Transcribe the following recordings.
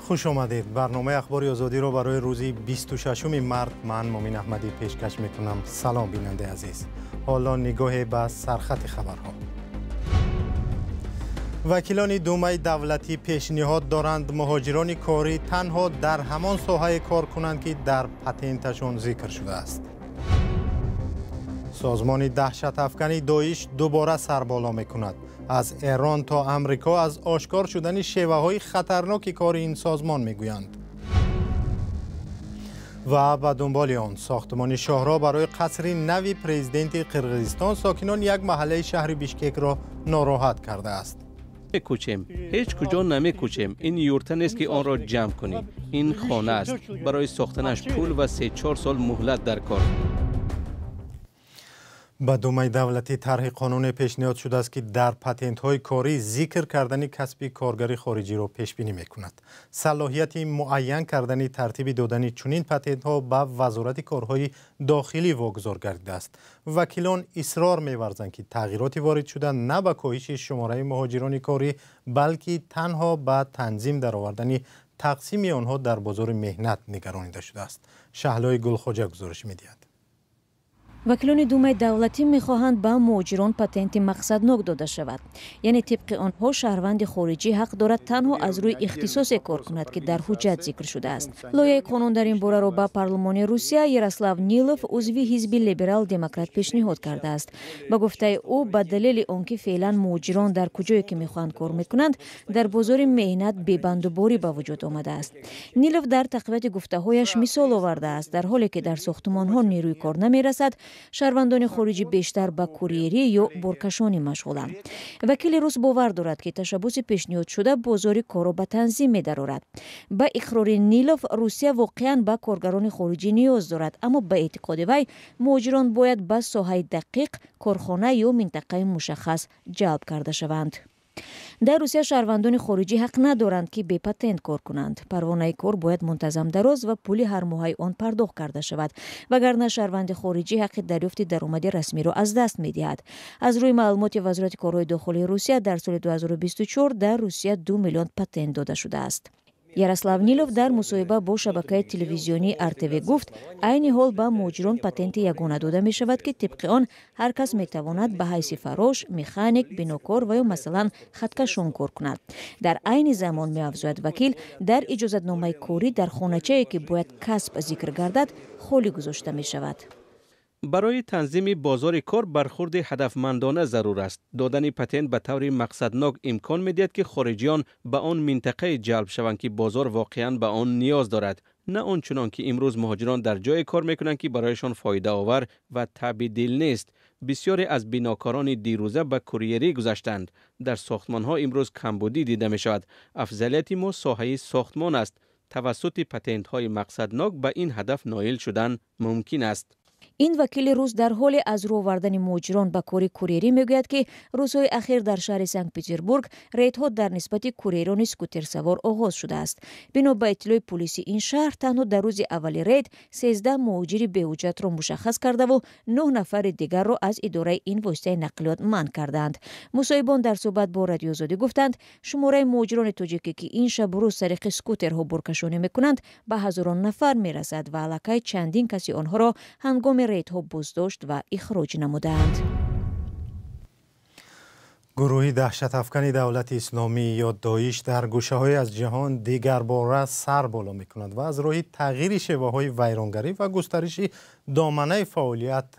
Хуш омадед. Барномаи Ахбори Озодиро барои рӯзи 26 март ман, Мумин Аҳмадӣ, пешкаш мекунам. Салом, бинандаи азиз. Ҳоло нигоҳе ба сархати хабарҳо. Вакилони Думаи давлатӣ пешниҳод доранд, муҳоҷирони корӣ танҳо дар ҳамон соҳае кор кунанд, ки дар патенташон зикр шудааст. Созмони даҳшатафкани Доиш дубора сарболо мекунад. Аз Эрон то Амрико аз ошкор шудани шеваҳои хатарноки кори ин созмон мегӯянд. Ва ба дунболи он, сохтмони шоҳроҳ барои қасри нави президенти Қирғизистон сокинони як маҳаллаи шаҳри Бишкекро нороҳат кардааст. Мекӯчем, ҳеҷ куҷо намекӯчем. Ин юрта нест, ки онро ҷамъ кунӣ, ин хона аст. Барои сохтанаш пул ва 3-4 сол муҳлат дар кор. Ба Думаи давлатӣ тарҳи қонуне пешниҳод шудааст, ки дар патентҳои корӣ зикр кардани касби коргари хориҷиро пешбинӣ мекунад. Салоҳияти муайян кардани тартиби додани чунин патентҳо ба Вазорати корҳои дохилӣ вогузор гардидааст. Вакилон исрор меварзанд, ки тағйироти воридшуда на ба коҳиши шумораи муҳоҷирони корӣ, балки танҳо ба танзим даровардани тақсими онҳо дар бозори меҳнат нигаронида шудааст. Шаҳлои Гулхоҷа гузориш медиҳад. Вакилони Думаи давлатӣ мехоҳанд, ба муҳоҷирон патенти мақсаднок дода шавад. Яъне, тибқи онҳо, шаҳрванди хориҷӣ ҳақ дорад танҳо аз рӯи ихтисосе кор кунад, ки дар ҳуҷҷат зикр шудааст. Лоиҳаи қонун дар ин бораро ба парлумони Русия Ярослав Нилов, узви ҳизби либерал-демократ, пешниҳод кардааст. Ба гуфтаи ӯ, ба далели он ки феълан муҳоҷирон дар куҷое ки мехоҳанд кор мекунанд, дар бозори меҳнат бебандуборӣ ба вуҷуд омадааст. Нилов дар тақвияти гуфтаҳояш мисол овардааст: дар ҳоле ки дар сохтмонҳо нерӯи кор намерасад, шаҳрвандони хориҷӣ бештар ба курьерӣ ё боркашонӣ машғуланд. Вакили рус бовар дорад, ки ташаббуси пешниҳодшуда бозори корро ба танзим медарорад. Ба иқрори Нилов, Русия воқеан ба коргарони хориҷӣ ниёз дорад, аммо ба эътиқоди вай, муҳоҷирон бояд ба соҳаи дақиқ, корхона ё минтақаи мушаххас ҷалб карда шаванд. Дар Русия шаҳрвандони хориҷӣ ҳақ надоранд, ки бепатент кор кунанд. Парвонаи кор бояд мунтазам дароз ва пули ҳармоҳаи он пардохт карда шавад, вагарна шаҳрванди хориҷӣ ҳаққи дарёфти даромади расмиро аз даст медиҳад. Аз рӯи маълумоти Вазорати корҳои дохилии Русия, дар соли 2024 дар Русия 2 миллион патент дода шудааст. Ярослав Нилов дар мусоҳиба бо шабакаи телевизионии РТВ гуфт, айни ҳол ба муҳоҷирон патенти ягона дода мешавад, ки тибқи он ҳар кас метавонад ба ҳайси фаррош, механик, бинокор ва ё, масалан, хаткашон кор кунад. Дар айни замон, меафзояд вакил, дар иҷозатномаи корӣ дар хоначае, ки бояд касб зикр гардад, холӣ гузошта мешавад. Барои танзими бозори кор бархурди ҳадафмандона зарур аст. Додани патент ба таври мақсаднок имкон медиҳад, ки хориҷиён ба он минтақае ҷалб шаванд, ки бозор воқеан ба он ниёз дорад, на он чунон ки имрӯз муҳоҷирон дар ҷое кор мекунанд, ки барояшон фоидаовар ва таъби дил нест. Бисёре аз бинокорони дирӯза ба курьерӣ гузаштанд. Дар сохтмонҳо имрӯз камбудӣ дида мешавад. Афзалияти мо соҳаи сохтмон аст. Тавассути патентҳои мақсаднок ба ин ҳадаф ноил шудан мумкин аст. Ин вакили рус дар ҳоле аз рӯ овардани муҳоҷирон ба кори курьерӣ мегӯяд, ки рӯзҳои ахир дар шаҳри Санкт Петербург рейдҳо дар нисбати курьерони скутерсавор оғоз шудааст. Бино ба иттилои пулиси ин шаҳр, танҳо дар рӯзи аввали рейд 13 муҳоҷири беҳуҷҷатро мушаххас кардаву нӯҳ нафари дигарро аз идораи ин воситаи нақлиёт манъ кардаанд. Мусоҳибон дар суҳбат бо Радиоозодӣ гуфтанд, шумораи муҳоҷирони тоҷикӣ, ки ин шабу рӯз тариқи скутерҳо боркашонӣ мекунанд, ба ҳазорон нафар мерасад ва аллакай чандин каси онҳоро ҳангоми рейдҳо боздошт ва ихроҷ намудаанд. Гурӯҳи даҳшатафкани Давлати Исломӣ ё Доиш дар гӯшаҳое аз ҷаҳон дигарбора сар боло мекунад ва аз роҳи тағйири шеваҳои вайронгарӣ ва густариши доманаи фаъолият,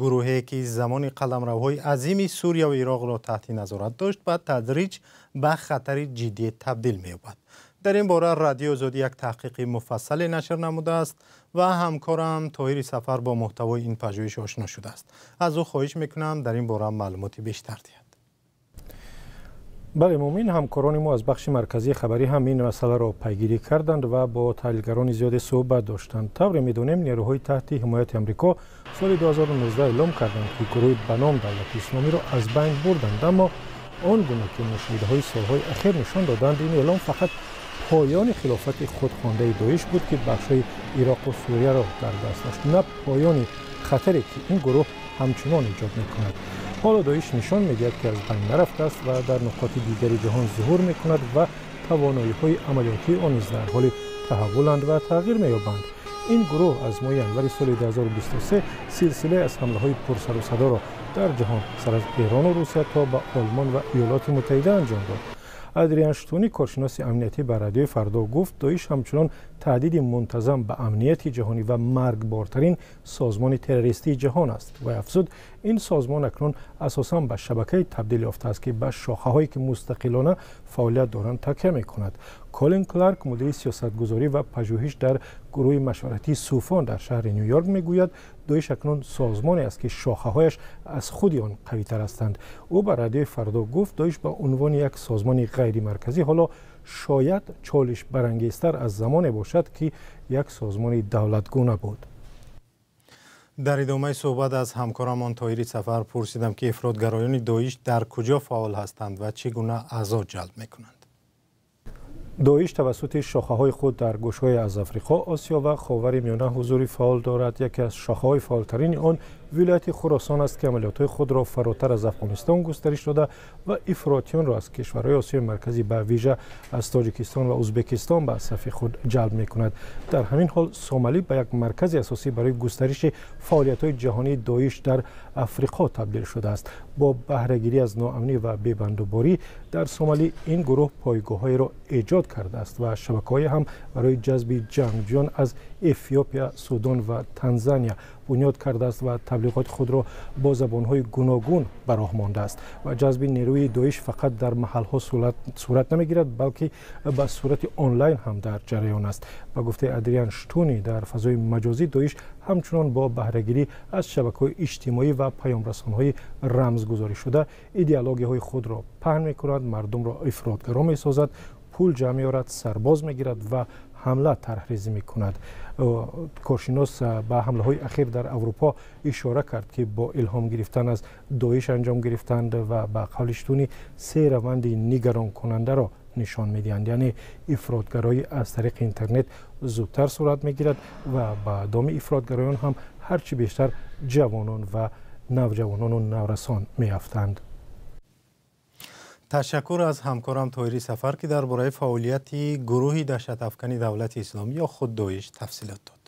гурӯҳе ки замони қаламравҳои азими Сурия ва Ироқро таҳти назорат дошт, ба тадриҷ ба хатари ҷиддӣ табдил меёбад. Дар ин бора Радиои Озодӣ як таҳқиқи муфассале нашр намудааст ва ҳамкорам Тоҳири Сафар бо муҳтавои ин пажӯҳиш ошно шудааст. Аз ӯ хоҳиш мекунам, дар ин бора маълумоти бештар диҳад. Бале, Мумин, ҳамкорони мо аз бахши марказии хабарӣ ҳам ин масъаларо пайгирӣ карданд ва бо таҳлилгарони зиёде суҳбат доштанд. Тавре медонем, нерӯҳои таҳти ҳимояти Амрико соли 2019 эълом карданд, ки гурӯҳи ба ном Давлати Исломиро аз байн бурданд, аммо он гуна ки мушоҳидаҳои солҳои ахир нишон доданд, ин эълом фақат поёни хилофати худхондаи Доиш буд, ки бахшҳои Ироқу Сурияро дар даст дошт, на поёни хатаре, ки ин гурӯҳ ҳамчунон эҷод мекунад. Ҳоло Доиш нишон медиҳад, ки аз байн нарафтааст ва дар нуқоти дигари ҷаҳон зуҳур мекунад ва тавоноиҳои амалиётии он низ дар ҳоли таҳаввуланд ва тағйир меёбанд. Ин гурӯҳ аз моҳи январи соли 2023 силсилае аз ҳамлаҳои пурсарусадоро дар ҷаҳон сар аз Эрону Русия то ба Олмон ва Иёлоти Муттаҳида анҷом дод. Адриан Штуни, коршиноси амниятӣ, ба Радиои Фардо гуфт, Доиш ҳамчунон таҳдиди мунтазам ба амнияти ҷаҳонӣ ва маргбортарин созмони террористии ҷаҳон аст. Вай афзуд, ин созмон акнун асосан ба шабакаи табдил ёфтааст, ки ба шохаҳое ки мустақилона фаъолият доранд такя мекунад. Колин Кларк, мудири сиёсатгузорӣ ва пажӯҳиш дар гурӯҳи машваратии Суфон дар шаҳри Ню-Йорк, мегӯяд, Доиш акнун созмоне аст, ки шохаҳояш аз худи он қавитар ҳастанд. Ӯ ба Радиои Фардо гуфт, Доиш ба унвони як созмони ғайримарказӣ ҳоло шояд чолишбарангезтар аз замоне бошад, ки як созмони давлатгуна буд. Дар идомаи суҳбат аз ҳамкорамон Тоҳири Сафар пурсидам, ки ифротгароёни Доиш дар куҷо фаъол ҳастанд ва чӣ гуна аъзо ҷалб мекунанд. Доиш тавассути шохаҳои худ дар гӯшҳои аз Африқо, Осиё ва Ховари Миёна ҳузури фаъол дорад. Яке аз шохаҳои фаъолтарини он вилояти Хуросон аст, ки амалиётҳои худро фаротар аз Афғонистон густариш дода ва ифротиёнро аз кишварҳои Осиёи Марказӣ, ба вижа аз Тоҷикистон ва Ӯзбекистон, ба сафи худ ҷалб мекунад. Дар ҳамин ҳол Сомалӣ ба як маркази асосӣ барои густариши фаъолиятҳои ҷаҳонии Доиш дар Африқо табдил шудааст. Бо баҳрагирӣ аз ноамнӣ ва бебандуборӣ дар Сомалӣ ин гурӯҳ пойгоҳҳоеро эҷод кардааст ва шабакаҳое ҳам барои ҷазби ҷангҷӯён аз Эфиопия, Судон ва Танзания бунёд кардааст ва таблиғоти худро бо забонҳои гуногун ба роҳ мондааст. Ва ҷазби нерӯи Доиш фақат дар маҳалҳо сурат намегирад, балки ба сурати онлайн ҳам дар ҷараён аст. Ба гуфтаи Адриан Штуни, дар фазои маҷозӣ Доиш ҳамчунон бо баҳрагирӣ аз шабакаҳои иҷтимоӣ ва паёмрасонҳои рамзгузорӣ шуда идеологияҳои худро паҳн мекунад, мардумро ифротгаро месозад, пул ҷамъ меорад, сарбоз мегирад ва ҳамла тарҳрезӣ мекунад. Коршинос ба ҳамлаҳои ахир дар Аврупо ишора кард, ки бо илҳом гирифтан аз Доиш анҷом гирифтанд ва ба қавли Штуни се раванди нигаронкунандаро нишон медиҳанд. Яъне ифротгароӣ аз тариқи интернет зудтар сурат мегирад ва ба доми ифротгароён ҳам ҳарчи бештар ҷавонон ва навҷавонону наврасон меафтанд. Ташаккур аз ҳамкорам Тоҳири Сафар, ки дар бораи фаъолияти гурӯҳи даҳшатафкани давлати исломӣ ё худ Доиш тафсилот дод.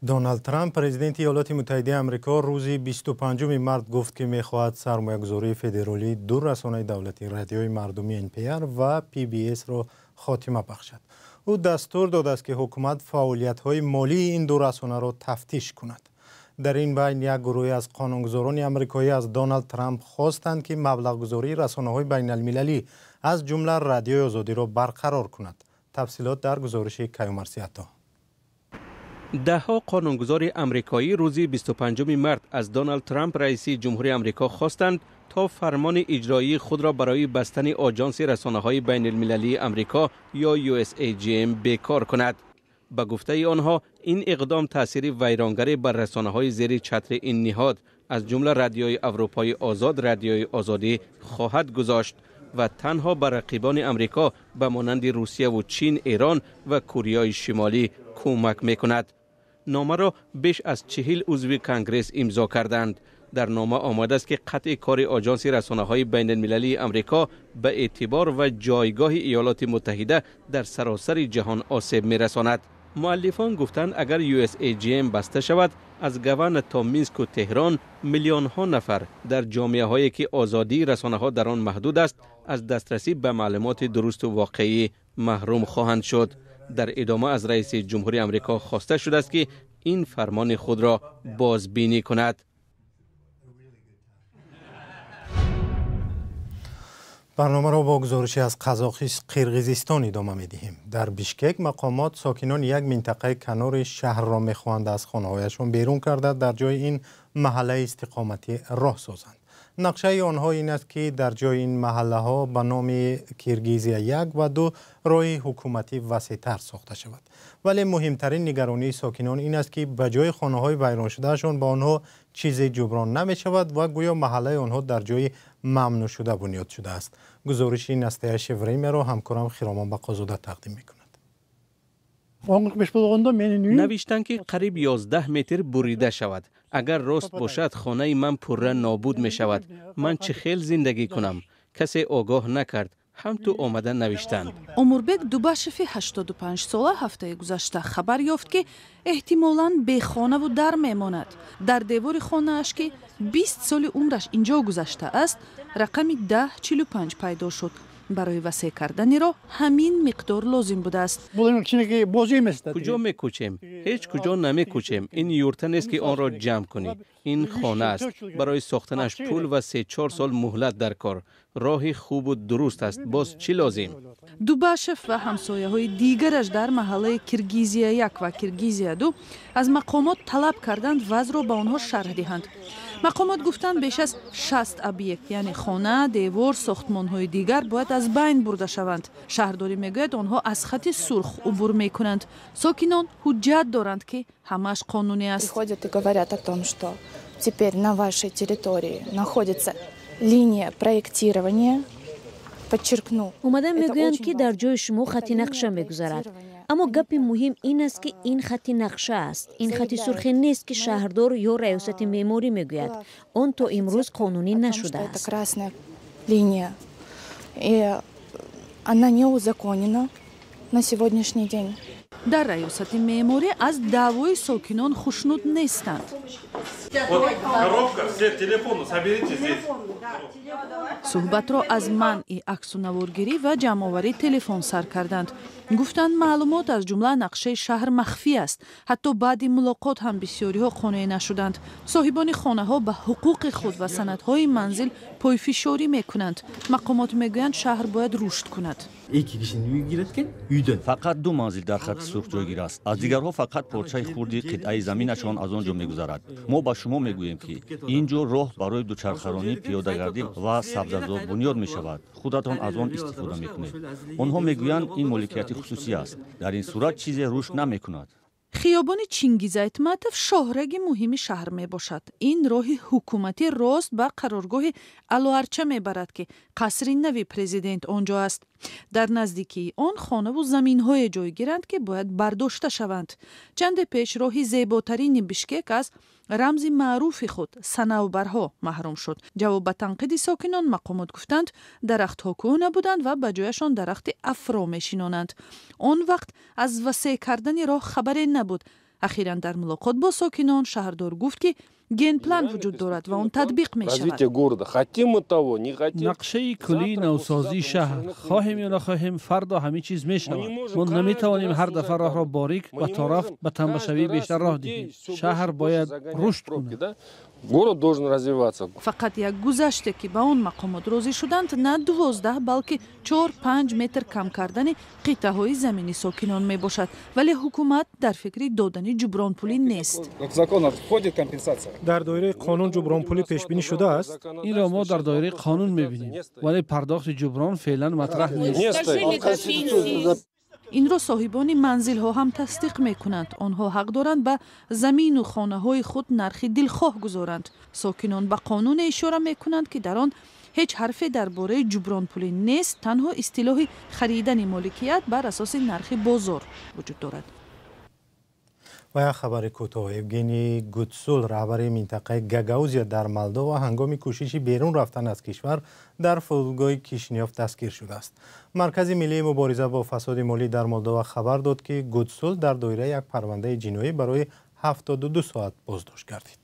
Доналд Трамп, президенти Иёлоти Муттаҳидаи Амрико, рӯзи 25 март гуфт, ки мехоҳад сармоягузории федералии ду расонаи давлатӣ, радиои мардумӣ NPR ва PBS-ро хотима бахшад. Ӯ дастур додааст, ки ҳукумат фаъолиятҳои молии ин ду расонаро тафтиш кунад. Дар ин байн як гурӯҳе аз қонунгузорони амрикоӣ аз Доналд Трамп хостанд, ки маблағгузории расонаҳои байналмилалӣ, аз ҷумла Радиои Озодиро барқарор кунад. Тафсилот дар гузориши Каюмарси Ато. Даҳҳо қонунгузори амрикоӣ рӯзи 25 март аз Доналд Трамп, раиси ҷумҳури Амрико, хостанд то фармони иҷроии худро барои бастани оҷонси расонаҳои байналмилалии Амрико ё USAGM бекор кунад. Ба гуфтаи онҳо, ин иқдом таъсири вайронгаре бар расонаҳои зери чатри ин ниҳод, аз ҷумла Радиои Аврупои Озод, Радиои Озодӣ хоҳад гузошт ва танҳо ба рақибони Амрико ба монанди Русия ва Чин, Эрон ва Кореяи Шимолӣ кӯмак мекунад. Номаро беш аз 40 узви Конгресс имзо карданд. Дар нома омадааст, ки қатъи кори оҷонси расонаҳои байналмилалии Амрико ба эътибор ва ҷойгоҳи Иёлоти Муттаҳида дар саросари ҷаҳон осеб мерасонад. Муаллифон гуфтанд, агар USAGM баста шавад, аз Гавана то Минск ва Теҳрон миллионҳо нафар дар ҷомеаҳое ки озодии расонаҳо дар он маҳдуд аст, аз дастрасӣ ба маълумоти дурусту воқеӣ маҳрум хоҳанд шуд. Дар идома аз раиси ҷумҳури Амрико хоста шудааст, ки ин фармони худро бозбинӣ кунад. Барномаро бо гузорише аз Қирғизистон идома медиҳем. Дар Бишкек мақомот сокинони як минтақаи канори шаҳрро мехоҳанд аз хонаҳояшон берун карда, дар ҷои ин маҳаллаи истиқоматӣ роҳ созанд. Нақшаи онҳо ин аст, ки дар ҷои ин маҳаллаҳо ба номи Киргизия 1 ва 2 роҳи ҳукуматӣ васеътар сохта шавад. Вале муҳимтарин нигаронии сокинон ин аст, ки ба ҷои хонаҳои вайроншудаашон ба онҳо чизе ҷуброн намешавад ва гӯё маҳаллаи онҳо дар ҷои мамнӯъшуда бунёд шудааст. Гузориши Настоящее Время-ро ҳамкорам Хиромон Бақозода тақдим мекунад. Навиштанд, ки қариб 11 метр бурида шавад. Агар рост бошад, хонаи ман пурра нобуд мешавад. Ман чӣ хел зиндагӣ кунам? Касе огоҳ накард, ҳам ту омада навиштанд. Омурбек Дубашеви 85-сола ҳафтаи гузашта хабар ёфт, ки эҳтимолан бехонаву дар мемонад. Дар девори хонааш, ки 20 соли умраш инҷо гузаштааст, рақами 1045 пайдо шуд. Барои васеъ кардани роҳ ҳамин миқдор лозим будааст. Куҷо мекӯчем? Ҳеҷ куҷо намекӯчем. Ин юрта нест, ки онро ҷамъ кунӣ. Ин хона аст. Барои сохтанаш пул ва 3-4 сол муҳлат дар кор. Роҳи хубу дуруст аст, боз чӣ лозим? Дубашев ва ҳамсояҳои дигараш дар маҳаллаи Киргизия 1 ва Киргизия 2 аз мақомот талаб карданд вазъро ба онҳо шарҳ диҳанд. Мақомот гуфтанд, беш аз 60 объект, яъне хона, девор, сохтмонҳои дигар бояд аз байн бурда шаванд. Шаҳрдорӣ мегӯяд, онҳо аз хати сурх убур мекунанд. Сокинон ҳуҷҷат доранд, ки ҳамааш қонунӣ аст. Приходят и говорят о том, что теперь на вашей территории находится линия проектирования. Подчеркну. Омада мегӯянд, ки дар ҷои шумо хати нақша мегузарад. Аммо гапи муҳим ин аст, ки ин хати нақша аст. Ин хати сурхе нест, ки шаҳрдор ё раёсати меъморӣ мегӯяд. Он то имрӯз қонунӣ нашудааст. Красная линия, и она не узаконена на сегодняшний день. Дар раёсати меъморӣ аз даъвои сокинон хушнуд нестанд. Коробка, все телефоны соберите здесь. Суҳбатро аз манъи аксунаворгирӣ ва ҷамъоварии телефон сар карданд. Гуфтанд, маълумот, аз ҷумла нақшаи шаҳр, махфӣ аст. Ҳатто баъди мулоқот ҳам бисёриҳо қонеъ нашуданд. Соҳибони хонаҳо ба ҳуқуқи худ ва санадҳои манзил пойфишорӣ мекунанд. Мақомот мегӯянд, шаҳр бояд рушд кунад. Эки кишинин үйү кирет экен үйдөн. Фақат ду манзил дар хати сурх ҷойгир аст. Аз дигарҳо фақат порчаи хурди қитъаи заминашон аз он ҷо мегузарад. Мо ба шумо мегӯем, ки ин ҷо роҳ барои дучархаронӣ, пиёдагардӣ ва сабзазор бунёд мешавад. Худатон аз он истифода мекунед. Онҳо мегӯянд, ин моликияти хусусӣ аст. Дар ин сурат чизе рушд намекунад. Хиёбони Чингиз Айтматов шоҳраги муҳими шаҳр мебошад. Ин роҳи ҳукуматӣ рост ба қароргоҳи Алоарча мебарад, ки қасри нави президент он ҷо аст. Дар наздикии он хонаву заминҳое ҷойгиранд, ки бояд бардошта шаванд. Чанде пеш роҳи зеботарини Бишкек аз рамзи маъруфи худ, санавбарҳо, маҳрум шуд. Ҷавоб ба танқиди сокинон, мақомот гуфтанд, дарахтҳо кӯҳна буданд ва ба ҷояшон дарахти афро мешинонанд. Он вақт аз васеъ кардани роҳ хабаре набуд. Ахиран дар мулоқот бо сокинон шаҳрдор гуфт, ки генплан вуҷуд дорад ва он татбиқ мешавад. Нақшаи куллии навсозии шаҳр, хоҳем ё нахоҳем, фардо ҳамин чиз мешавад. Мо наметавонем ҳар дафъа роҳро борик ва торафт ба тамбашавӣ бештар роҳ диҳем. Шаҳр бояд рушд кунад. Город должен развиваться. Фақат як гузаште, ки ба он мақомот розӣ шуданд, на 12, балки 4-5 метр кам кардани қитъаҳои замини сокинон мебошад. Вале ҳукумат дар фикри додани ҷубронпулӣ нест. Дар доираи қонун ҷубронпулӣ пешбинӣ шудааст? Инро мо дар доираи қонун мебинем, вале пардохти ҷуброн феълан матраҳ нест. Инро соҳибони манзилҳо ҳам тасдиқ мекунанд. Онҳо ҳақ доранд ба замину хонаҳои худ нархи дилхоҳ гузоранд. Сокинон ба қонуне ишора мекунанд, ки дар он ҳеҷ ҳарфе дар бораи ҷубронпулӣ нест. Танҳо истилоҳи харидани моликият бар асоси нархи бозор вуҷуд дорад. Ва як хабари кӯтоҳ. Евгений Гутсул, раҳбари минтақаи Гагаузия дар Молдова, ҳангоми кӯшиши берун рафтан аз кишвар дар фурудгоҳи Кишинёв дастгир шудааст. Маркази миллии мубориза бо фасоди молӣ дар Молдова хабар дод, ки Гутсул дар доираи як парвандаи ҷиноӣ барои 72 соат боздошт гардид.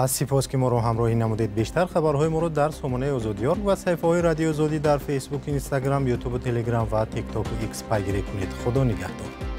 Сипос, ки моро ҳамроҳӣ намудед. Бештар хабарҳои моро дар сомонаи Озодиорг ва саҳифаҳои Радиои Озодӣ дар Фейсбук, Инстаграм, Ютубу, Телеграм ва Тиктоку Икс пайгирӣ кунед. Худо нигаҳдор.